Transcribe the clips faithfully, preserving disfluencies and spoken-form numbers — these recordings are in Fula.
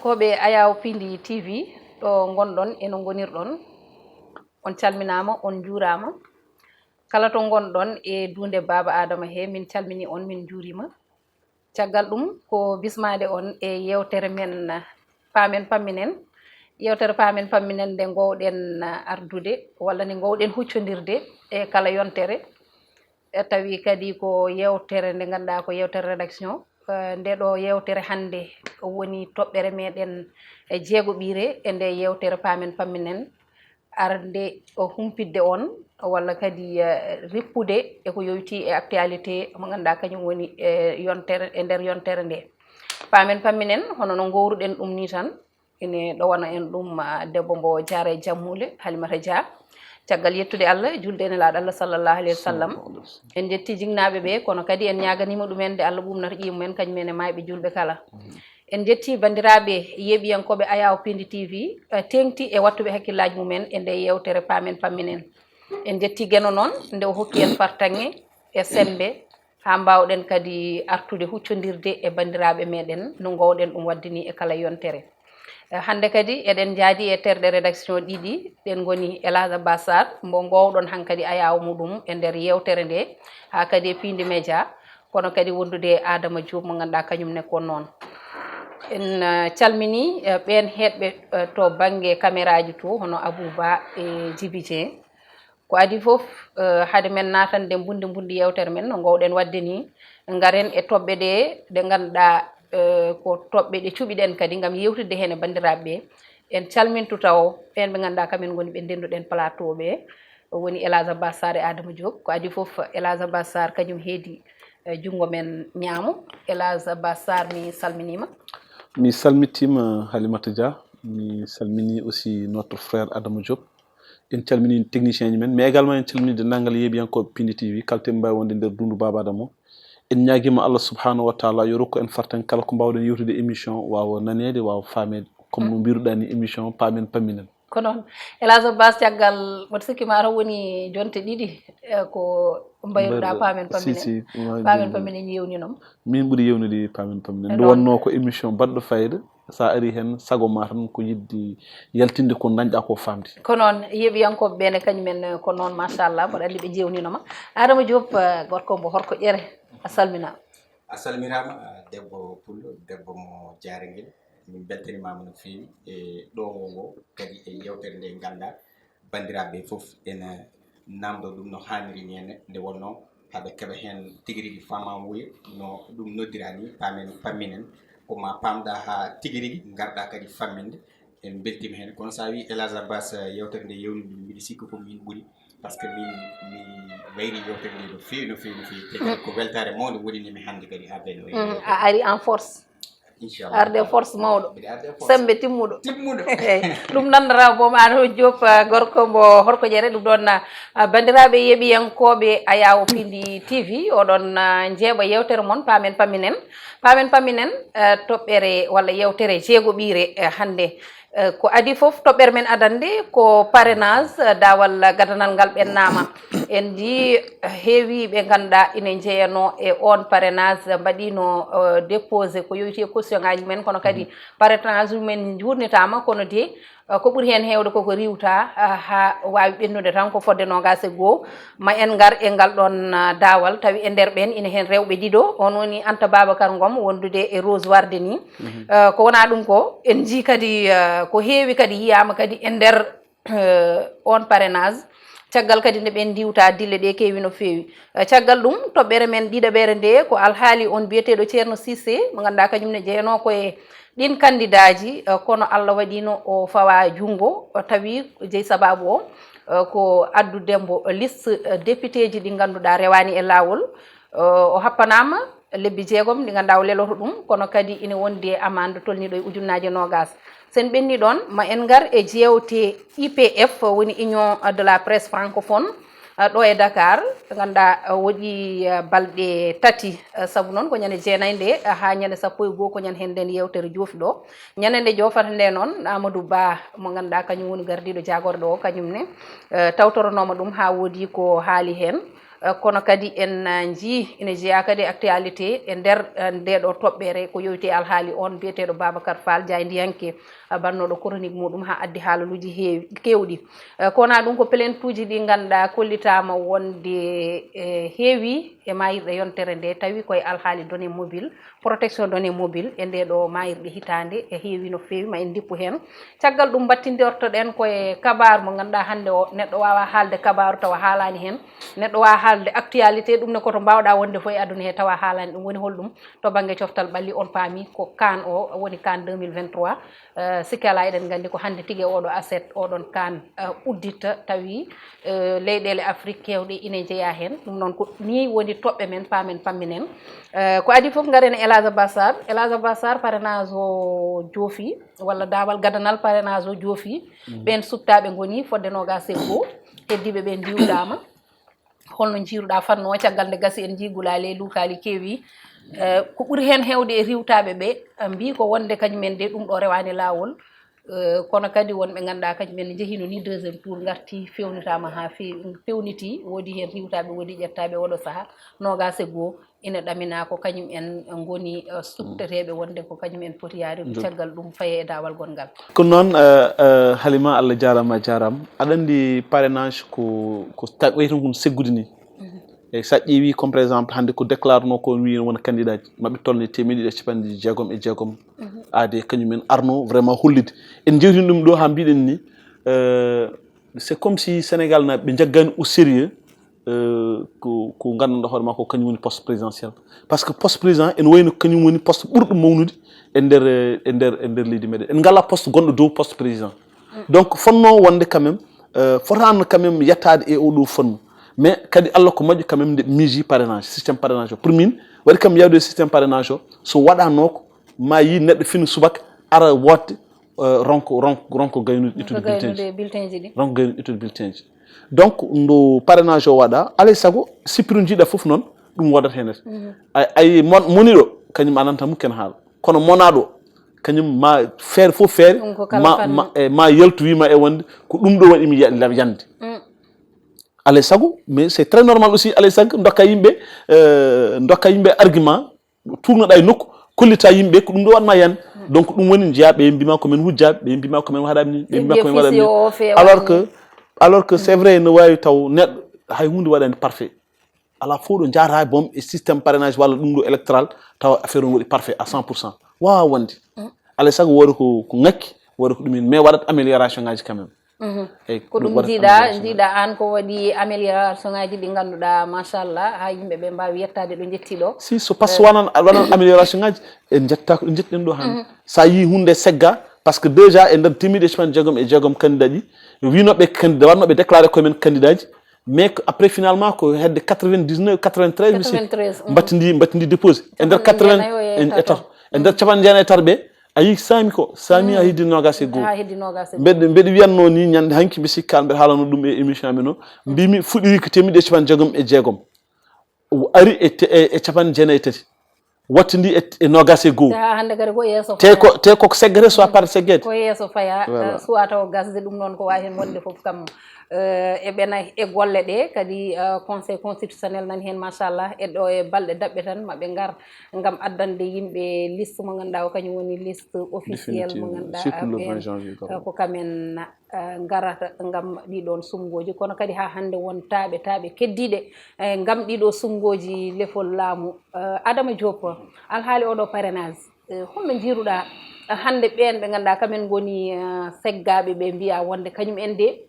Heɗiyankooɓe Ayaw Pindi T V, ɗo ngonɗon e no ngonirɗon, on calminaama, on njuuraama. Kala to ngonɗon e duunde Baaba Aadama he, min calminii on, min njuuriima. Caggal ɗum, ko bismaade on e yeewtere men, Paamen Pamminen. Yeewtere Paamen Pamminen nde ngoowɗen ardude, walla nde ngoowɗen huccondirde e kala yontere. E tawi kadi ko yeewtere nde ngannduɗaa ko yeewtere rédaction. Eh, nde ɗo yeewtere hannde woni toɓɓere meɗen e jeegoɓiire e nde yeewtere Paamen Pamminen. Arde o humpitde on, walla kadi, eh, rippude e ko yowitii e actualité mo ngannduɗaa kañum woni e yontere, e nder yontere nde. Paamen Pamminen, hono no ngowruɗen ɗum ni tan, ene ɗowana en ɗum, ah, debbo mbo Jaara e Jammuule, Halimata Dia. Caggal yettude Allah, julde e Nelaaɗo Allah sallallahu alayhi wa sallam. En njetti jinnaaɓe ɓe, kono kadi en ñaaganiima ɗumen nde Allah ɓuumnata ƴiye mumen, kañum en e maayɓe juulɓe kala. En njetti banndiraaɓe yeeɓiyankooɓe Ayaw Pindi T V, eh, teeŋti e wattuɓe hakkillaaji mumen e nde yeewtere Paamen Pamminen. En njetti Geno noon, nde o hokki en fartaŋŋe e semmbe haa mbaawɗen kadi artude huccondirde e banndiraaɓe meɗen no ngoowɗen ɗum waɗde ni e kala yontere. Eh, hannde kadi eɗen njaadi e terɗe rédaction ɗiɗi, ɗen ngoni El Hadj Abbas Sarr, mbo ngoowɗon hankadi Ayaw muɗum e nder yeewtere nde, haa kadi e Pindi Média, kono kadi wondude e Adama Diop mo ngannduɗaa kañum ne ko noon. En, eh, calminii, eh, ɓeen heɗɓe, eh, to bannge kameraaji to, hono Abou Ba e Djiby Dieng. Ko adii fof, eh, hade men naatande mbunndi mbunndi yeewtere men, no ngoowɗen waɗde ni, ngaren e toɓɓe ɗe, ɗe ngannduɗaa, eh, ko toɓɓe ɗe cuɓiɗen kadi ngam yeewtidde heen e banndiraaɓe ɓe. En calmintu tawo ɓeen ɓe ngannduɗaa kamen ngoni ɓe ndennduɗen plateau ɓe, woni El Hadj Abbas Sarr e Adama Diop. Ko adii fof, El Hadj Abbas Sarr kañum heedi, eh, junngo men ñaamo. El Hadj Abbas Sarr, mi salminiima. Mi salmitiima, Halimata Dia. Mi salminii aussi notre frère Adama Diop. En calminii technicien ji men, mais également en calminii denndaangal yeeɓiyankooɓe Pindi T V, kala to ɓe mbaawi wonde nder dundu Baaba Adama. En ñaagiima Allah subhanahu wa taala yo rokku en fartaŋŋe kala ko mbaawɗen yewtude émission waawa naneede, waawa faameede. Comme no mbiruɗaa ni, émission Paamen Pamminen. Ko noon, El Hadj Abbas, caggal mboɗo sikki ma taw woni jonte ɗiɗi, eh, ko mbayruɗaa Mbayruɗaa. Paamen Si, Pamminen. Si, waaw, Paamen joni. Pamminen yewninooma. Min ɓuri yewnude Paamen Pamminen. E Nde noon. Wonnoo ko émission baɗɗo fayida. So a ari heen, sago ma tan ko yiɗde yaltinde ko dañɗaa ko faamde. Ko noon, yeeɓiyankooɓe ɓe ne kañum en, eh, ko noon, machallah, mboɗo anndi ɓe jeewniino ma. Adama Diop, eh, gorko mbo Horko Ƴere, a salminaama. A salmiraama, eh, debbo Pullo, debbo mo Jaarengel. Min mbeltanimaama no feewi e ɗo ngo ngo, kadi e yeewtere nde ngannduɗaa banndiraaɓe fof ena naamndoo ɗum no haaniri ni, ene nde wonnoo haɓe keɓa heen tigi rigi faamaamuye no ɗum noddiraa ni, Paamen Pamminen. Ko ma paamɗaa haa tigi rigi ngarɗaa kadi famminde. En mbeltiima heen. Kono so a wii El Hadj Abbas, yeewtere nde yewni ɗum, mbiɗa sikki ko min ɓuri, par ce que min mi wayri yeewtere nde no feewi, no feewi, no feewi. Te kadi ko weltaare mawnde woni ni mi hannde kadi haa beno. Mm, a ari en force. Inchallah. Arde force mawɗo. Mbiɗa arde force. Semmbe timmuɗo. Timmuɗo. Ɗum nanndata boom Adama Diop, eh, gorko mbo Horko Ƴere. Ɗum ɗoon, eh, banndiraaɓe yeeɓiyankooɓe Ayaw Pindi T V, oɗon, eh, njeeɓa yeewtere mon Paamen Pamminen. Paamen Pamminen, eh, toɓɓere walla yeewtere jeegoɓiire, eh, hannde. Eh, ko adii fof, toɓɓere men adannde ko parrainage, eh, daawal gadanal ngal ɓennaama. En njii, eh, heewii ɓe ngannduɗaa ina njeyanoo e oon parrainage, mbaɗiino, eh, déposé ko yowitii e caution ngaaji mumen, kono kadi parrainage mumen njuurnitaama, kono de, eh, ko ɓuri heen heewde koko riiwta, eh, haa waawi ɓennude tan ko fodde noogaas e goo. Ma en ngar e ngal ɗoon, eh, daawal, tawi e nder ɓeen ina heen rewɓe ɗiɗo, oon woni Anta Babacar Ngom wondude e Rose Wardini. Mhm. Eh, ko wonaa ɗum ko, en njii kadi, eh, ko heewi kadi yiyaama kadi e nder, eh, oon parrainage. Caggal kadi nde ɓeen ndiwta dille ɗe keewi no feewi. Eh, caggal ɗum, toɓɓere men ɗiɗaɓere nde ko alhaali on biyeteeɗo Ceerno Cissé, mo ngannduɗaa kañum ne jeyanoo ko e ɗiin kandidaaji, eh, kono Allah waɗiino o fawa junngo, o tawi jeyi sabaabu o, eh, ko addude mbo liste, eh, député ji ɗi ngannduɗaa rewaani e laawol. Eh, o happanaama lebbi jeegom ɗi ngannduɗaa o leloto ɗum, kono kadi ina wondi e amande tolniiɗo e ujunnaaje noogaas. Sen ɓenni ɗoon, ma en ngar e jeewte I P F, woni Union de la Presse Francophone, eh, ɗo e Dakar, ɓe ngannduɗaa, eh, woɗi, eh, balɗe tati, eh, sabu noon ko ñande jeenayi nde, eh, haa ñande sappo e goo ko ñande heen nden yeewtere joofi ɗo. Ñande nde joofata nde noon, Amadou Ba mo ngannduɗaa kañum woni gardiiɗo jaagorɗo o, kañum ne, eh, tawtoronooma ɗum haa woodi ko haali heen. Eh, kono kadi en, eh, njii ina jeyaa kadi e actualité e nder, eh, ndee ɗoo toɓɓere, ko yowiti e alhaali on biyeteeɗo Babacar Fall, jaayndiyanke, eh, bannooɗo chronique muɗum, haa addi haalaluuji heewi, keewɗi. Eh, ko wonaa ɗum, ko plaintuuji ɗi ngannduɗaa kollitaama wonde, eh, heewi e maayirɗe yontere nde, tawi koye alhaali données mobile, protection données mobile e ndee ɗoo maayirɗe hitaande, e heewi no feewi, ma en ndippu heen. Caggal ɗum, mbattindirtoɗen koye kabaaru mo ngannduɗaa hannde o, neɗɗo waawaa haalde kabaaru tawa haalaani heen, neɗɗo waawaa haalde actualité, ɗum ne ko to mbaawɗaa wonde fof e aduna he tawa haalaani ɗum. Woni holɗum? To bannge coftal ɓalli, on paami ko CAN o, woni CAN deux mille vingt-trois. Eh, sikke alaa, eɗen nganndi ko hannde tigi e oɗo aset, oɗon CAN, eh, uddita, tawi, eh, leyɗeele Afrik keewɗe ina njeyaa heen. Ɗum noon ko nii woni toɓɓe men, paamen, pamminen. Eh, ko adii fof, ngaren e El Hadj Abbas Sarr. El Hadj Abbas Sarr, parrainage o joofi, walla daawal gadanal parrainage o joofi. Mhm. Ɓeen suɓtaaɓe ngoni fodde noogaas e goo, heddiiɓe ɓe ndiwdaama. Holno njiiruɗaa fannu o, caggal nde gasi en njii gulaali e luutaali keewi? Eh, ko ɓuri heen heewde e riiwtaaɓe ɓe, eh, mbii ko wonde kañum en de ɗum ɗo rewaani laawol. Eh, kono kadi won ɓe ngannduɗaa kañum en njehiino ni deuxième tour, ngarti feewnitaama haa feewi, feewnitii. Woodi heen riiwtaaɓe, woodi ƴettaaɓe oɗo sahaa. Noogaas e goo ina ɗaminaa ko kañum en ngoni, eh, suɓteteeɓe wonde ko kañum en poti yaarude. Caggal ɗum, faye e daawal gonngal. Ko noon, eh, eh, Halima, Allah jaaraama, a jaaraama. Aɗa anndi parrainage ko, ko ta-, wayi tan ko no seggude ni. Mhm. Eyi, so a ƴeewi, comme par exemple, hannde ko déclaré noo ko, wiyi won candidat ji maɓɓe tolni teemeɗe ɗiɗi e capanɗe jeegom e jeegom. Mhm. Aade kañum en arno vraiment hollude. En njewtini ɗum ɗo haa mbiɗen ni, eh, c'est comme si Sénégal na ɓe njaggaani au sérieux, eh, ko, ko nganndanɗaa hoore maa ko kañum woni poste présidentiel. Parce que poste président ene wayno kañum woni poste ɓurɗo mawnude e nder, eh, e nder, e nder leydi meɗen. En ngalaa poste gonɗo dow poste président. Mm. Donc, fotnoo wonde quand même, eh, fotaano quand même yettaade e oɗo fannu. Mais kadi Allah ko moƴƴo quand même nde miiji parrainage, système parrainage o. Pour min, waɗi kam yawde système parrainage o, so waɗaano ko, ma yi neɗɗo fini subaka, ara wootde, eh, ronko, ronko, ronko gaynude ƴettude bulletin ji. Gaynude bulletin ji ɗi. Ronko gaynude ƴettude bulletin ji. Donc, ndo parrainage o waɗa, alay sago, sippiro jiiɗa fof noon, ɗum woodata heen. Mhm. Ay, ay, mon-, moniɗo, kañum ananta mukken haala. Kono monaaɗo, kañum ma feere fof feere, ɗum ko kala ma, fannu. Ma, e, ma yaltu wiima e wonde, ko ɗum ɗo waɗi mi ya-, yande. Mm. Alay sago, mais c'est très normal aussi, alay sago, ndokka yimɓe, eh, ndokka yimɓe argument, tuugnoɗaa e nokku, kollita yimɓe ko ɗum ɗo waɗma yande. Mm. Donc, ɗum woni njeyaa ɓe mbima ko men wujjaaɓe, ɓe mbima ko men waɗaɓe ni, ɓe mbima ko men waɗaɓe ni. Alors que, alors que c'est vrai, no waawi taw neɗɗo hay huunde waɗani parfait. Alaa fof ɗo njaata boom e système parrainage walla ɗum ɗo électoral, tawa affaire on waɗi parfait à cent pour cent. Waawaa wonde. Mm. Alay sago wooda ko, ko ŋakki, wooda ko ɗum en, mais waɗat amélioration ngaji quand même. Mhm. Eyyi, ko ɗum ɗum waɗat njiiɗa, amélioration ngaji. Njiiɗa aan ko waɗi amélioration ngaji ɗi ngannduɗaa, machallah, haa yimɓe ɓe mbaawi yettaade ɗo njetti ɗo. Si, so par ce waɗan, waɗan amélioration ngaji, en njetta ko ɗo njettiɗen ɗo hannde. Mhm. Sa yii hunde segga, parce que déjà e nder teemeɗɗe e capanɗe jeegom e jeegom candidat ji, winoɓe candidat, waɗnoɓe déclaré koye men candidat ji, mais que après, finalement, ko hedde quatre-vingt-dix-neuf, quatre-vingt-treize, monsieur. Quatre-vingt-treize, mm. Mbattidi, mbattidi déposé. E nder quatre-vingts, quatre-vingts e tato. E nder capanɗe jeenayi e tato ɓe, a yii saami ko, saami a heddi noogaas e goo. Ha heddi noogaas e goo. Mbeɗa, mbeɗa wiyatnoo ni ñande hanki, mi sikkaani mbeɗa haalano ɗum e émission amen o. Mbimi fuɗɗiri ko teemeɗɗe e capanɗe jeegom e jeegom. O ari e te-, e, e capanɗe jeenayi e tati. Wattidi e, e noogaas e goo. Te haa hannde kadi ko yeeso faya. Te ko, te ko seggete, soit par seggete. Ko yeeso faya, voilà. Eh, soit taw gasde ɗum noon ko waawi heen wonde fof kam. Eh, e ɓena e golle ɗe kadi, eh, Conseil constitutionnel nani heen, machallah, e ɗo e balɗe daɓɓe tan maɓe ngar ngam addande yimɓe liste mo ngannduɗaa o kañum woni liste officielle mo ngannduɗaa, sur le vingt janvier, eh, ko kamen eh, ngarata ngam ɗiɗon sumngooji, kono kadi haa hannde won taaɓe, taaɓe keddiiɗe, eh, ngam ɗiɗo sumngooji lefol laamu. Eh, Adama Diop, alhaali oɗo parrainage, eh, holno njiiruɗaa, eh, hannde ɓeen ɓe ngannduɗaa kamen ngoni, eh, seggaaɓe ɓe mbiya wonde kañum en de,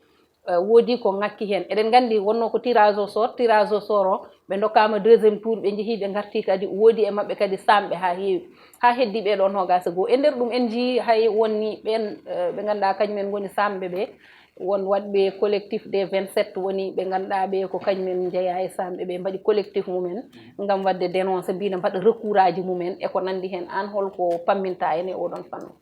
eh, woodi ko ŋakki heen. Eɗen nganndi wonnoo ko tirage au sort, tirage au sort o, ɓe ndokkaama deuxième tour, ɓe njehii, ɓe ngartii kadi, woodi e maɓɓe kadi saamɓe haa heewi. Haa heddii ɓee ɗoo noogaas e goo. E nder ɗum, en njiyii hay wonni ɓeen, eh, ɓe ngannduɗaa kañum en ngoni saamɓe ɓe, won waɗɓe collectif des vingt-sept woni ɓe ngannduɗaa ɓe ko kañum en njeyaa e saamɓe ɓe, mbaɗi collectif mumen ngam waɗde dénoncé, mbiy na mbaɗa recours aji mumen e ko nanndi heen. Aan, hol ko pammintaa en e oɗon fannu?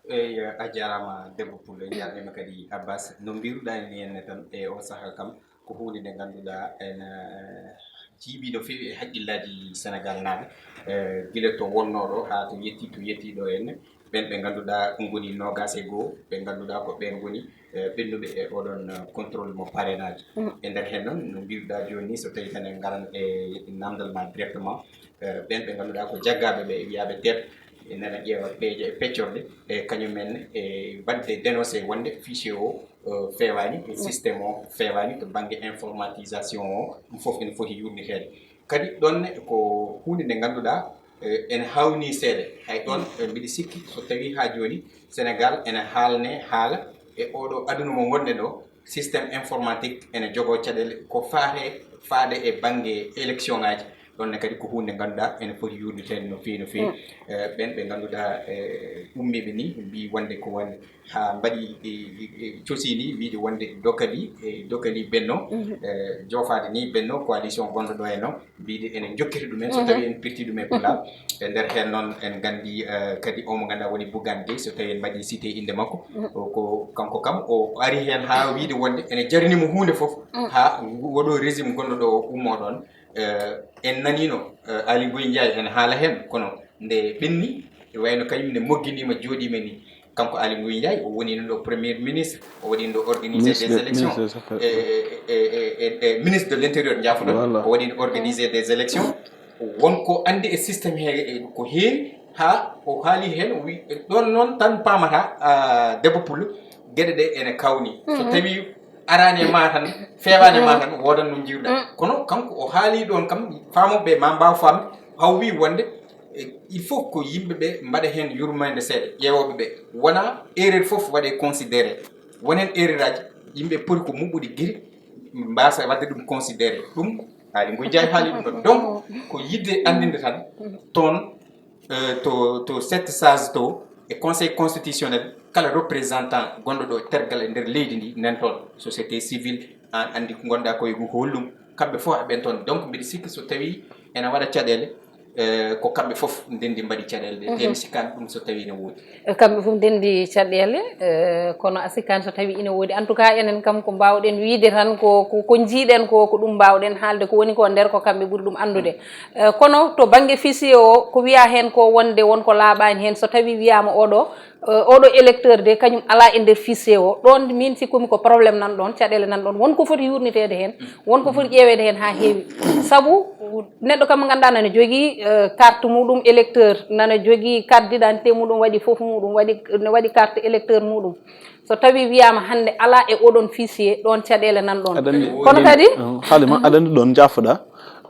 Eey, a jaaraama, debbo pullo, en njaarniima kadi Abbas. No mbiiruɗaa ni henne tan, e oo sahaa kam, ko huunde nde ngannduɗaa ene, eh, jiibii no feewi e hakkillaaji Senegaalnaaɓe, eh, gila to wonnoo ɗo haa to yettii, to yettii ɗo henne. Ɓen ɓe ngannduɗaa ngoni noogaas e goo, ɓe ngannduɗaa ko ɓeen ngoni, eh, ɓennuɓe e oɗon, eh, contrôle mo parrainage. E nder heen noon, no mbiruɗaa jooni ni, so tawii tan en ngaran e namndal ma directement, eh, ɓeen ɓe ngannduɗaa ko jaggaaɓe ɓe, wiyaaɓe deet, e nana ƴeewa peeje e peccorɗe, e kañum en e waɗde dénoncé wonde fichier o, eh, feewaani, e système o feewaani to bannge informatisation o, ɗum fof ene foti yuurniteede. Kadi ɗoon ne ko huunde nde ngannduɗaa, eh, ene haawnii seeɗa. Hay ɗoon, eh, mbiɗa sikki so tawii haa jooni Sénégal ene haalne haala e oɗo aduna mo ngonɗen ɗo, système informatique ene jogoo caɗeele ko faate faade e bannge élection ngaaji. Ɗoon ne kadi ko huunde nde ngannduɗaa ene foti yuurniteede no feewi, no feewi. Eh, ɓeen ɓe ngannduɗaa, eh, ummiiɓe ni mbii wonde ko woni haa mbaɗi, e, e, e, cosii ni wiide wonde dokali, e, dokali Benno, e, joofaade ni Benno coalition gonɗo ɗo e no, mbiide ene jokkita ɗumen so tawi en pirti ɗum e Pulaar. E nder heen noon en nganndi, e, kadi omo ngannduɗaa woni Bougane Gueye, so tawi en mbaɗi cité innde makko, o ko kanko kam o ari heen haa wiide wonde ene jarani mo huunde fof haa ngu-, woɗo régime gonɗo ɗo o ummoo ɗoon. Eh, en naniino, eh, Aly Ngouille Ndiaye ene haala heen, kono nde ɓenni, e wayno kañum ne mogginiima, jooɗiima ni. Kanko Aly Ngouille Ndiaye, o woniino ɗo premier ministre, o waɗiino ɗo organiser des élections. E, e, e, e, e, ministre de l'intérieur, njaafoɗon, o waɗiino organiser des élections. Won ko anndi e système he, e, ko heewi, haa o haali heen, o wi, e, ɗoon noon tan paamata, ah, debbo pullo, geɗe ɗe ene kawni. So tawi araani e ma tan, feewaani e ma tan, woodan no njiwɗa. Kono kanko o haali ɗoon kam, faamooɓe ɓe ma mbaaw faamde, haw wi wonde, e, il faut ko yimɓe ɓe mbaɗa heen yurmeende seeɗa, ƴeewooɓe ɓe. Wona erreur fof waɗe considéré. Won heen erreur aji, yimɓe poti ko muɓɓude giri, mbaasa waɗde ɗum considéré. Ɗum, Aly Ngouille Ndiaye haali ɗum ɗoon. Donc, ko yiɗde anndinde tan, toon, eh, to, to sept sages to e Conseil constitutionnel, kala représentant gonɗo ɗo tergal e nder leydi ndi, nan toon, société civile, aan anndi ko ngonɗaa koye ngu, ko holɗum, kamɓe fof aɓen toon. Donc, mbiɗa sikki so tawii ene waɗa caɗeele, eh, ko kamɓe fof ndenndi mbaɗi caɗeele ɗe. Te mi sikkaani ɗum so tawii ne woodi. Eh, kamɓe fof ndenndi caɗeele, eh, kono a sikkaani so tawii ine woodi. En tout cas, enen kam ko mbaawɗen wiyde tan ko, ko, ko njiiɗen ko, ko ɗum mbaawɗen haalde, ko woni ko nder ko kamɓe ɓuri ɗum anndude. Eh, kono to bannge fichier o, ko wiyaa heen ko wonde won ko laaɓaani heen, so tawii wiyaama oɗo, eh, oɗo électeur de, kañum alaa e nder fichier o, ɗoon min sikkumi ko problème nan ɗoon, caɗeele nan ɗoon, won ko foti yuurniteede heen, won ko foti ƴeeweede heen haa heewi. Sabu neɗɗo kam mo ngannduɗaa nana jogii, eh, carte muɗum électeur, nana jogii carte d'identité muɗum, waɗi fof muɗum, waɗi, ne waɗi carte électeur muɗum. So tawii wiyaama hannde alaa e oɗon fichier, ɗoon caɗeele nan ɗoon. Aɗa anndi, kono kadi, uh, Halima, aɗa anndi ɗoon njaafoɗaa,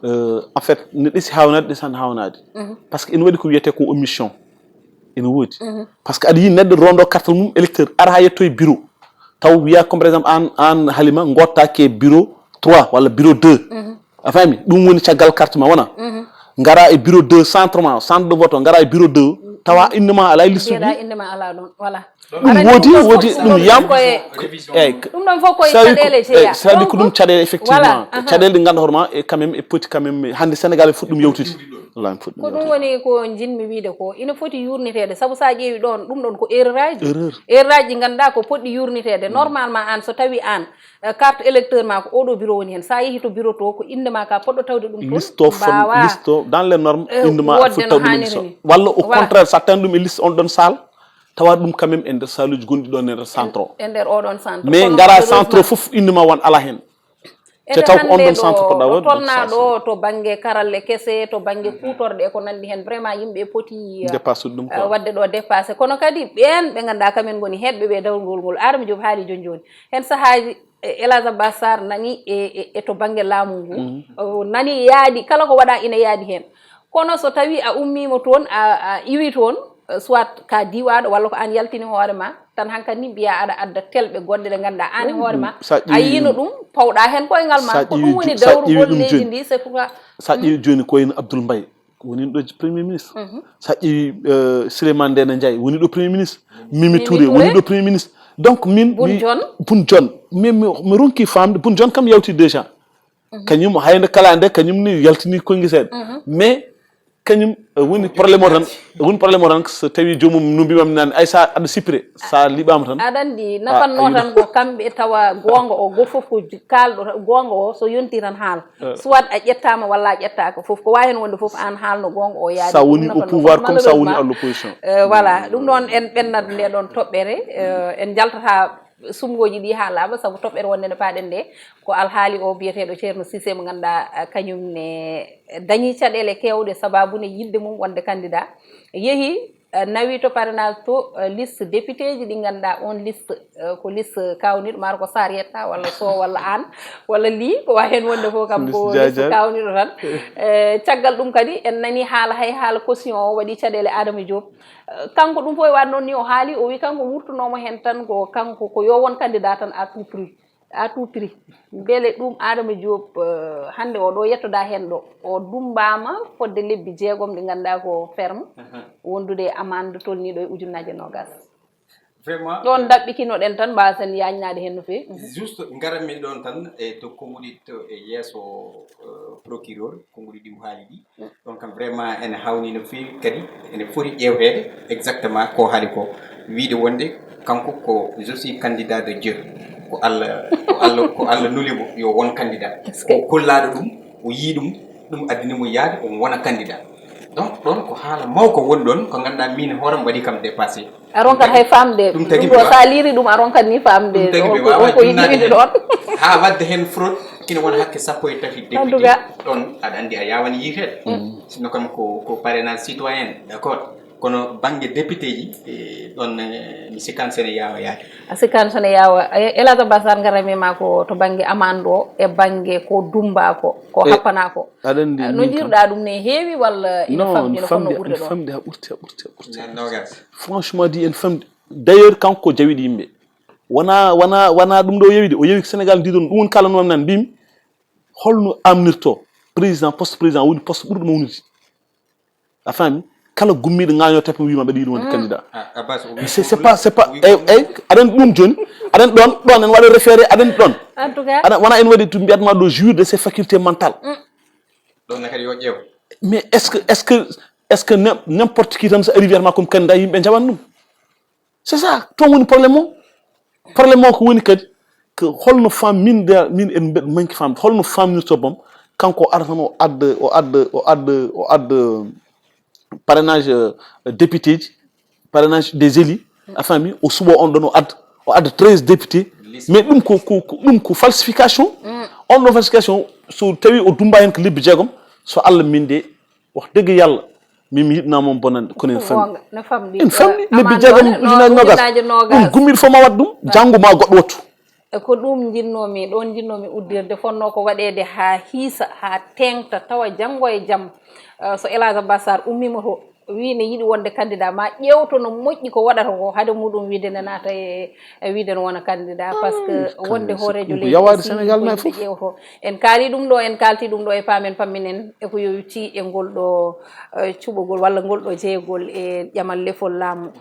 uh, en fait, ne ɗesi haawnaade, ɗesani haawnaade. Par ce que ene waɗi ko wiyetee ko omission. Ene woodi. Par ce que aɗa yiyi neɗɗo rondo carte mum électeur, ara haa yetto e bureau. Taw wiya, comme par exemple, aan, aan Halima, ngottaake bureau trois walla bureau deux. A faami? Ɗum woni caggal carte ma, wona? Ngara e bureau deux, centre ma, centre de vote o, ngara e bureau deux, tawa innde ma alaa e liste. Mbiyeɗaa innde ma alaa ɗoon, voilà. Ɗum woodi, woodi ɗum yam. Eyyi. Ɗum ɗon fof koye caɗeele jeyaa. Sabi ko ɗum caɗeele, effectivement. Voilà. Caɗeele ɗe ngannduɗaa hoore ma, e quand même, e poti quand même, hannde Sénégal e fuɗɗum yewtude. Wallaahi, fuɗɗum yewtude. Ko ɗum woni ko njiɗmi wiyde ko. Ina foti yuurniteede, sabu so a ƴeewi ɗoon, ɗum ɗon ko erreur aji. Erreur. Erreur aji ɗi ngannduɗaa ko potɗi yuurniteede. Normalement, aan so tawi aan, eh, carte électeur ma ko oɗo bureau woni heen. So a yehi to bureau to, ko innde ma ka poɗɗo tawde ɗum toon. Liste o fon-, liste o, dans les normes, eh, innde ma foti tawde ɗum. Walla au contraire, so a tawii ɗum e liste on ɗon salle, tawa ɗum quand même e nder saluuji gonɗi ɗon e nder centre o. E nder oɗon centre. Mais ngara centre o fof, innde ma won alaa heen. Te taw ko on ɗon centre poɗɗa waɗde. Tolnaa ɗo to bannge karalle kese, to bannge kuutorɗe e ko nanndi heen, vraiment yimɓe poti, eh, dépassé ɗum, eh, quoi, waɗde ɗo dépassé. Kono kadi ɓeen ɓe ngannduɗaa kamen ngoni heedɓe ɓe dawrugol ngol. Adama Diop haali jooni jooni. Heen sahaaji, eh, El Hadj Abbas Sarr nani e, e, e to bannge laamu ngu. O nani yaaɗi, kala ko waɗa ina yaaɗi heen. Kono so tawii a ummiima toon, a, a iwi toon, eh, soit ka diiwaaɗo walla ko aan yaltini hoore ma, tan hankadi ni mbiyaa aɗa adda telɓe goɗɗe ɗe ngannduɗaa aan e hoore ma, a yiino ɗum, pawɗa heen koyngal ma. Ko ɗum woni dawrugol leydi ndi, c'est pourquoi. Sa ƴeewi jooni ko wayno Abdoul Mbaye, woni ɗo premier ministre. Sa ƴeewi, eh, Souleymane Ndéné Ndiaye, woni ɗo premier ministre. Mimi Touré, woni ɗo premier ministre. Donc, min, Boun Dionne. Boun Dionne. Min, mi, mi ronki faamde, Boun Dionne kam yawti déjà. Kañum, hay nde kala nde, kañum ni yaltini koyngi seeɗa. Mais, Kañum eh, woni problème o tan. Woni problème o tan, so tawi joomum no mbimam nani, ay, sa aɗa sippire, sa liɓama tan. Aɗa anndi, nafanno tan ko kamɓe tawa goonga o, go fof ko kaalɗo goonga o, so yonti tan haal. Soit a ƴettaama walla a ƴettaaka fof, ko waawi heen wonde fof, aan haalno goonga o yaadi. Sa woni au pouvoir comme sa woni à l'opposition. Voilà, ɗum ɗoon en ɓennat nde ɗoon toɓɓere. En njaltata sumngooji ɗi haa laaɓa, sabu toɓɓere wonde nde paaɗen nde ko alhaali o biyeteeɗo Ceerno Sise, mo ngannduɗaa kañum ne dañii caɗeele keewɗe sababu ne yiɗde mum wonde candidat. Yehi, nawi to parrainage to liste député ji ɗi ngannduɗaa oon liste ko liste kawniiɗo, maaro ko Sarr yetta walla so walla aan walla lii, ko waawi heen wonde fof kam ko liste kawniiɗo tan. Caggal ɗum kadi en nanii haala, hay haala caution o waɗi caɗeele Adama Diop. Kanko ɗum fof e waɗ noon ni o haali, o wi kanko wurtunooma heen tan ko kanko ko yo won candidat tan à tout prix. À tout prix. Mbele ɗum Adama Diop hannde o ɗo yettoda heen ɗo, o dummbaama fodde lebbi jeegom ɗi ngannduɗaa ko ferme, wondude e amande tolniiɗo e ujunnaaje noogas. Vraiment ɗoon daɓɓikinoɗen tan, mbaasen yaañnaade heen no feewi. Juste ngaranmi ɗoon tan e to konnguɗi to e yeeso procureur, konnguɗi ɗi o haali ɗi. Ɗoon kam vraiment ene hawni no feewi, kadi ene foti ƴeewteede exactement ko haali ko, wiyde wonde kanko ko je suis candidat de Dieu, ko Allah ko Allah ko Allah nuli mo yo won candidat. O kollaaɗo ɗum, o yii ɗum, ɗum addini mo yahde omo wona candidat. Donc ɗoon ko haala mawka woni ɗoon, ko ngannduɗaa min hoore am waɗi kam dépassé. A ronkat hay faamde ɗum tagi ɗum ɗo sa liiri ɗum, a ronkat ni faamde ɗum tagi mi wawa junnaade heen ɗoon. Haa waɗde heen fraude ina wona hakke sappo e tati député. Ɗoon aɗa anndi a yaawan yiiteede. Sinno kam ko ko parrainage citoyen, d'accord. Kono bannge député ji ɗoon mi sikkaani sene yaawa yaade. A sikkaani sene yaawa. Elage Abbas, ar ngaramima ko to bannge amande o e bannge ko dummba ko, ko happana ko. Aɗa anndi no njiiruɗa ɗum ne heewi walla ina famɗi no fotno ɓurde ɗoon? Famɗi ha ɓurti ha ɓurti ha ɓurti. Franchement dit, ene famɗi. D'ailleurs kanko ko jawiɗo yimɓe. Wona wona wona ɗum ɗo o yewi de, o yewi ko Sénégal ndi ɗon. Ɗum woni kalannomi nan mbimi holno amnirto président, poste président woni poste ɓurɗo mawnude. A faami? Kala gummiiɗo ŋaaño teppa wiima mbeɗa yiɗi wonde candidat. C'est c'est pas c'est pas, eyyi eyyi, aɗa anndi ɗum jooni. Aɗa anndi ɗon ɗon en waɗa référé, aɗa anndi ɗon. En tout cas aɗa wona en waɗi to mbiyatma ɗo jouir de ses facultés mentales. Ɗon ne kadi yo ƴeew. Mais est ce que est ce que est ce que n'importe qui tan so ari wiyatma comme candidat yimɓe njaɓan ɗum? C'est ça, toon woni problème o. Problème o ko woni kadi ko holno fam min de min en mbeɗa manki famde holno famnirto bom. Kanko o ara tan o adda o adda o adda o adda parrainage député ji, parrainage des élus, a faami? O suɓo on ɗon o adda o adda treize députés. Mais ɗum ko ko ɗum ko falsification. On ɗon falsification, so tawi o dumba hen ko lebbi jeegom, so Allah min de wax dëgg yàlla, min mi yiɗnaa moom bonande kono en fammi. En fammi lebbi jeegom ujunaaji nogas. Ɗum gummiiɗo fof ma waɗ ɗum, janngo ma goɗɗo wattu. E ko ɗum njinnoomi ɗoon, njinnoomi uddirde, fotnoo ko waɗeede haa hiisa, haa teeŋta, tawa janngo e jam, so Elage Abbas Sarr ummiima to, wii ne yiɗi wonde candidat, ma ƴeewto no moƴƴi ko waɗata ko, hade muɗum wiide ne naata e e wiide ne wona candidat, parce que wonde hooreejo leydi aussi ko yimɓe ƴeewto. En kaali ɗum ɗo, en kaalti ɗum ɗo e paamen pamminen e ko yowiti e ngol ɗo cuɓogol walla ngol ɗo jeyegol e ƴamal lefol laamu.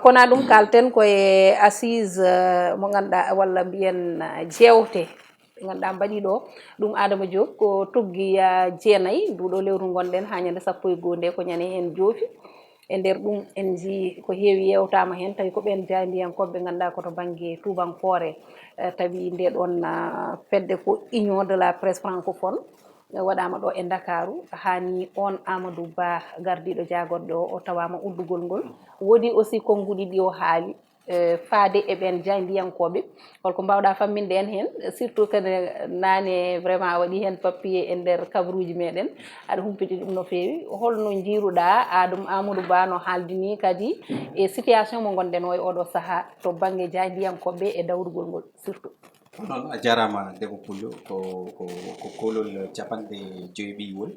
Kono ɗum kaalten ko e assise mo ngannduɗaa walla mbiyen jeewte ɗe ngannduɗaa mbaɗi ɗo. Ɗum Adama Diop ko tuggi jeenayi nduɗo lewru ngonɗen haa ñande sappo e goo nde ko ñande heen joofi. E nder ɗum en njii ko heewi yeewtaama heen, tawi ko ɓeen jaayndiyankooɓe ɓe ngannduɗaa ko to bannge tuubankoore, tawi nde ɗoon fedde ko Union de la Presse Francophone waɗaama ɗo e Ndakaaru. Haa nii oon Amadou Ba gardiiɗo jaagorɗe o, o tawaama uddugol ngol. Woodii aussi konnguɗi ɗi o haali faade e ɓeen jaayndiyankooɓe. Holko mbaawɗaa famminde en heen, surtout kadi naane vraiment a waɗii heen papier e nder kabaruuji meeɗen, aɗa humpiti ɗum no feewi. Holno njiiruɗaa Adama Amadou Ba no haaldini kadi e situation mo ngonɗen o e oɗo sahaa to bannge jaayndiyankooɓe e dawrugol ngol surtout? Ko noon, a jaaraama Debbo Pullo, ko ko ko koolol capanɗe joyɓiywol,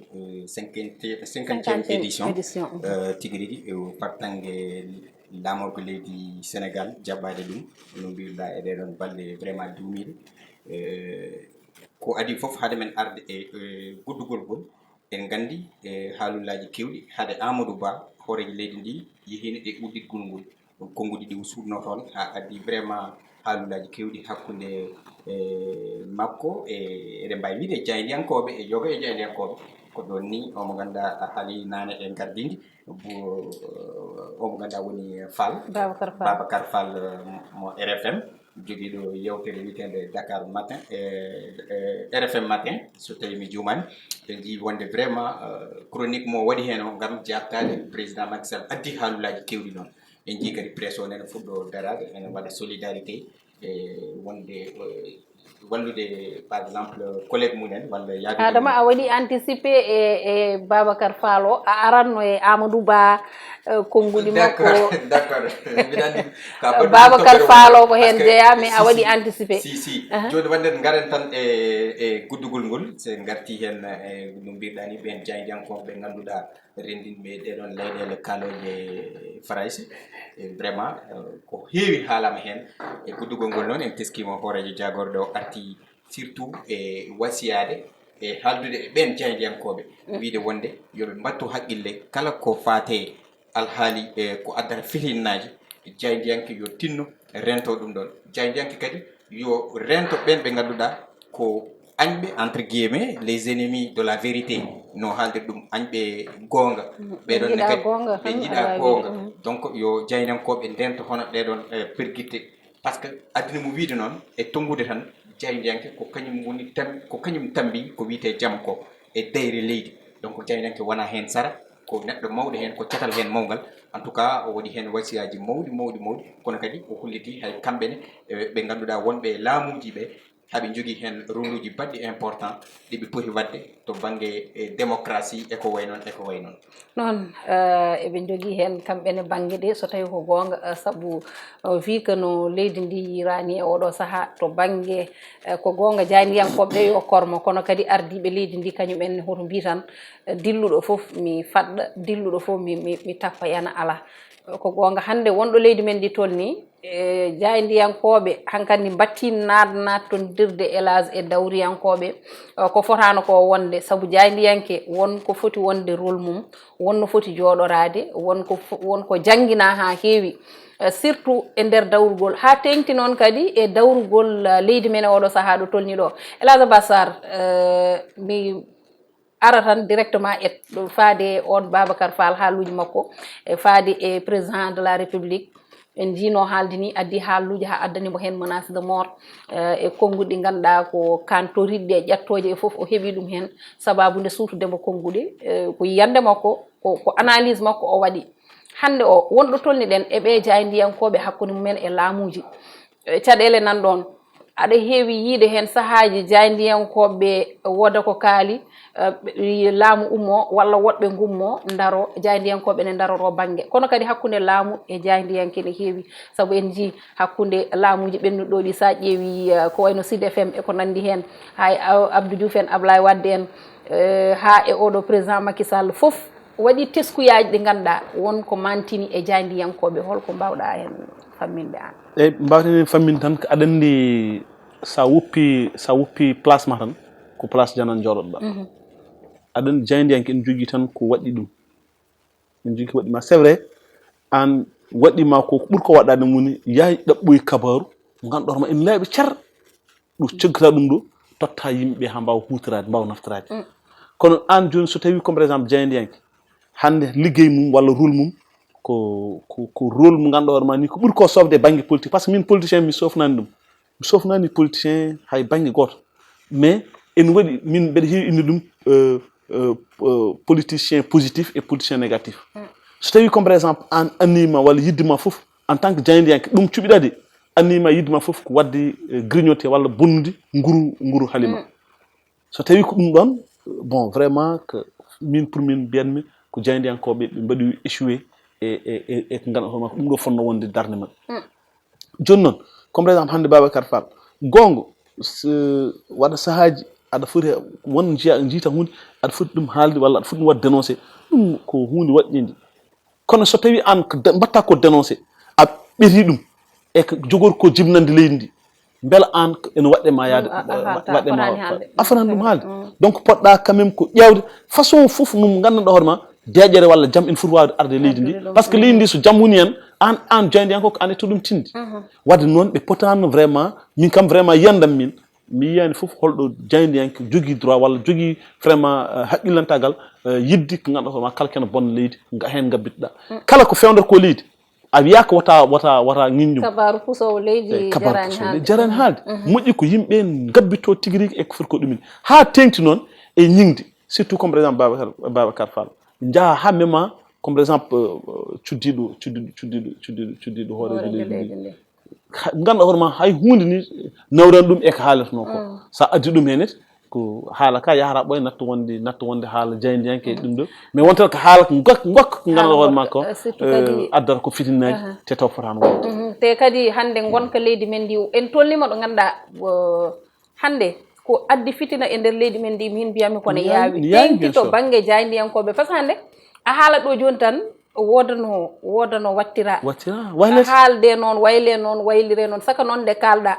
cinquantième édition tigi rigi fartange laamorgo leydi Sénégal jaɓɓaade ɗum, no mbiruɗaa e ɗee ɗoon balɗe vraiment duumiiɗe. Ko adii fof hade men arde e guddugol ngol, en nganndi haalullaaji keewɗi hade Amadou Ba, hooreejo leydi ndi, yehiino e udditgol ngol. Konnguɗi ɗi o suuɗnoo toon, haa addi vraiment haalullaaji keewɗi hakkunde makko e, eɗen mbaawi wiyde, jaayndiyankooɓe e yoga e jaayndiyankooɓe. Ko ɗon ni omo ngannduɗaa a haali naane e gardindi, omo ngannduɗaa woni Fall, Babacar Fall, Babacar Fall, mo R F M, jogiiɗo yewtere wiyeteende Dakar Matin e, e R F M Matin, so tawii mi juumaani. En njii wonde vraiment, eh, chronique mo waɗi heen o ngam jaabtaade président Macky Sall addi haalulaaji keewɗi noon. En njii kadi presse o nene fuɗɗo daraade, ene waɗa solidarité e wonde, eh, wallude, par exemple, collègue mum en walla yaade. Adama, a waɗi anticipé e, e Babacar Fall o, a aranno e Amadou Ba, eh, konnguɗi makko. D'accord, d'accord. Mbiɗa anndi ka baɗɗo Babacar toɓɓere Fall o wonno, ko heen parce que jeyaa, mais a si, waɗi si, anticipé. Si, si. Aha. Jooni wonde ngaren tan e, e guddugol ngol, so en ngartii heen e no mbiɗa ni ɓeen jaayndiyankooɓe ɓe ngannduɗaa renndinɓe ɗee ɗoon leyɗeele kaalooje Farayse. E vraiment, eh, ko heewi haalaama heen. E guddugol ngol noon, en teskiima hooreejo jaagorɗo o arti surtout e wasiyaade e haaldude e ɓeen jaayndiyankooɓe, mm, wiyde wonde yo ɓe mbattu haqqille kala ko faati e alhaali e ko addata fitinnaaji, jaayndiyanke yo tinno rento ɗum ɗoon. Jaayndiyanke kadi yo rento ɓeen ɓe ngannduɗaa ko añɓe, entre guillemets, les ennemis de la vérité, no haalde ɗum, añɓe goonga. Mm, ɓe ɗon ne njiɗa kadi goonga ɓe tan, njiɗa alaa goonga. Mm. Donc, yo jaayndiyankooɓe ndento hono ɗee ɗoon, eh, pergitte. Par ce que aduna mo wiyde noon e tonngude tan, jaayndiyanke ko kañum woni tam-, ko kañum tambi ko wiyetee jam ko e dayre leydi. Donc, jaayndiyanke wonaa heen sara, ko neɗɗo mawɗo heen, ko catal heen mawngal. En tout cas, o waɗi heen wasiyaaji mawɗi, mawɗi, mawɗi. Kono kadi o hollitii hay kamɓe ne, eh, ɓe ngannduɗaa wonɓe e laamuuji ɓe, haɓe njogii heen rôle uji baɗɗi important ɗi ɓe poti waɗde to bannge, eh, démocratie e ko way noon, e ko way noon. Noon, eh, eɓe njogii heen kamɓe ne bannge ɗe, so tawii ko goonga, eh, sabu, eh, vu que no leydi ndi yiraani e oɗo sahaa to bannge, eh, ko goonga jaayndiyankooɓe ɓe yo kormo, kono kadi ardiiɓe leydi ndi kañum en ne hoto mbii tan, eh, dilluɗo fof mi faɗɗa, dilluɗo fof mi, mi, mi tappa, yana alaa. Ko goonga, hannde wonɗo leydi men ndi tolnii, e jaayndiyankooɓe hankadi mbattii naat-, naattondirde, hélas, e dawriyankooɓe, eh, ko fotaano ko wonde, sabu jaayndiyanke won ko foti wonde rôle mum, won no foti jooɗoraade, won ko fo-, won ko jannginaa haa heewi, eh, surtout e nder dawrugol, haa teeŋti noon kadi e dawrugol, eh, leydi men e oɗo sahaa ɗo tolnii ɗo. Hélas Bassar, eh, mi ara tan directement e ɗo faade e on Babacar Fall, haaluuji makko, e faade e président de la République. En njiino haaldi ni addi haaluuji haa addani mo heen menace de mort, eh, e konnguɗi ɗi ngannduɗaa ko kantoriɗi e ƴettooje e fof, o heɓi ɗum heen sababu nde suutude mo konnguɗi, eh, ko yiyannde makko, ko, ko analyse makko o waɗi. Hannde o, wonɗo tolniɗen e ɓee jaayndiyankooɓe hakkunde mumen e laamuuji, eh, caɗeele nan ɗoon. Aɗa heewi yiyde heen sahaaji jaayndiyankooɓe wooda ko kaali, eh, ɓe-, laamu ummo walla woɗɓe ngummo ndaro, jaayndiyankooɓe ne ndaroro bannge. Kono kadi hakkunde laamu e jaayndiyanke ne heewi, sabu en njii hakkunde laamuuji ɓennuɗo ɗi, so a ƴeewi, eh, ko wayno Sud F M e ko nanndi heen, hay A-, Abdou Diouf en, Ablaye Wade en, eh, haa e oɗo président Macky Sall fof, waɗi teskuyaaji ɗi ngannduɗaa won ko mantini e jaayndiyankooɓe, hol ko mbaawɗaa heen famminde aan? Eyi, mbaawten heen famminde tan ko aɗa anndi, so a woppi, so a woppi place ma tan, ko place janan jooɗoɗaa. Mhm. Aɗa anndi jaayndiyanke ene jogii tan ko waɗi ɗum. Ene jogii ko waɗi ma. C'est vrai, aan waɗi ma ko, ko ɓuri ko waɗaade woni yahay ɗaɓɓoy kabaaru, mo ngannduɗaa hoore ma ene laaɓi cer. Ɗum ceggataa ɗum ɗo, totta yimɓe ɓe haa mbaawa huutoraade, mbaawa naftoraade. Mm. Kono aan jooni so tawii comme par exemple jaayndiyanke, hannde liggey mum walla rôle mum ko, ko, ko rôle mo ngannduɗaa hoore ma ni ko ɓuri ko soofde e bannge politique. Par ce que min politicien mi soofnaani ɗum. Mi soofnaani politicien hay bannge gooto. Mais ene waɗi, min mbeɗa heewi innde ɗum, euh, euh, euh, politicien positif et politicien négatif. Mm. So tawii comme par exemple aan anniya ma walla yidde ma fof, en tant que jaayndiyanke, ɗum cuɓiɗaa de, anniya ma yidde ma fof ko waɗde, eh, grignoter walla bonnude nguru, nguru halima. Mm. So tawii ko ɗum ɗoon, bon, vraiment, que min, pour min, mbiyanmi ko jaayndiyankooɓe ɓe mbaɗi échoué e, e, e, e ko ngannduɗaa hoore ma ko ɗum ɗo fotnoo wonde darnde maɓɓe. Mm. Jooni noon, comme par exemple hannde Babacar Fall, goonga, so waɗa sahaaji aɗa foti won njiya, njiita huunde, aɗa foti ɗum haalde walla aɗa foti ɗum waɗde dénoncé, ɗum ko huunde waɗɗinde. Kono so tawii aan ko de-, mbaɗta ko dénoncé, a ɓetii ɗum e ko jogori ko jibinande leydi ndi, mbela aan ko ene waɗɗe ma yaade, a, a haalta, waɗɗe ma, a fotaani haalde. A fotaani ɗum haalde. Mm. Donc, poɗɗa quand même ko ƴeewde façon fof no nganndanɗaa hoore ma, deeƴere walla jam ene foti waawde arde e leydi ndi. Arde ɗum. Par ce que leydi ndi so jam woni heen, aan, aan jaayndiyanko ko aan ƴettata ɗum tinde. Mhm. Waɗde noon, ɓe potaano vraiment, min kam vraiment yiyannde am min, Mi yiyaani fof holɗo jaayndiyanke jogii droit walla jogii vraiment, eh, haqqillantagal, eh, yidde ko ngannduɗaa hoore ma kala kene bonna leydi, nga heen ngabbitoɗaa. Kala ko fewndata ko leydi, a wiyaaka wota, wota, wota ŋiññum. Kabaaru pusoowo leydi. Eyi, kabaaru jaraani pusoowo haalde. Leydi jaraani haalde. Moƴƴi ko yimɓe ngabbitoo tigi rigi e ko foti ko ɗumen. Haa teeŋti noon e ñiŋde, surtout comme par exemple Babacar, Babacar Fall. Njaha haa mema, comme par exemple, eh, cuddiiɗo, cuddiiɗo, cuddiiɗo, cuddiiɗo, cuddiiɗo hooreejo leydi ndi. Hooreejo leydi ndi. Ha, ngannduɗaa hoore ma hay huunde ni nawran ɗum e ko haalatnoo ko. Sa addi ɗum heen, ko haala ka yahata ɓoy nattu wonde, nattu wonde haala jaayndiyanke e ɗum ɗo. Mais wonta ko haala ko ngok-, ngokka ko ngannduɗaa hoore ma ko, eh, surtout kadi, eh, addata ko fitinnaaji, aha, te taw fotaano wonde. Mhm. Te kadi hannde ngonka leydi men ndi, en tolniima ɗo ngannduɗaa, eh, hannde ko addi fitina e nder leydi men ndi, min mbiyatmi ko ne yaawi. Ne yaawi, ne yaawi, bien sûr. Teeŋti to bannge jaayndiyankooɓe, parce que hannde a haala ɗo jooni tan, woodano, woodano wattira. Wattira, waylete. Haalde noon, wayle noon, waylire noon, saka noon nde kaalɗa.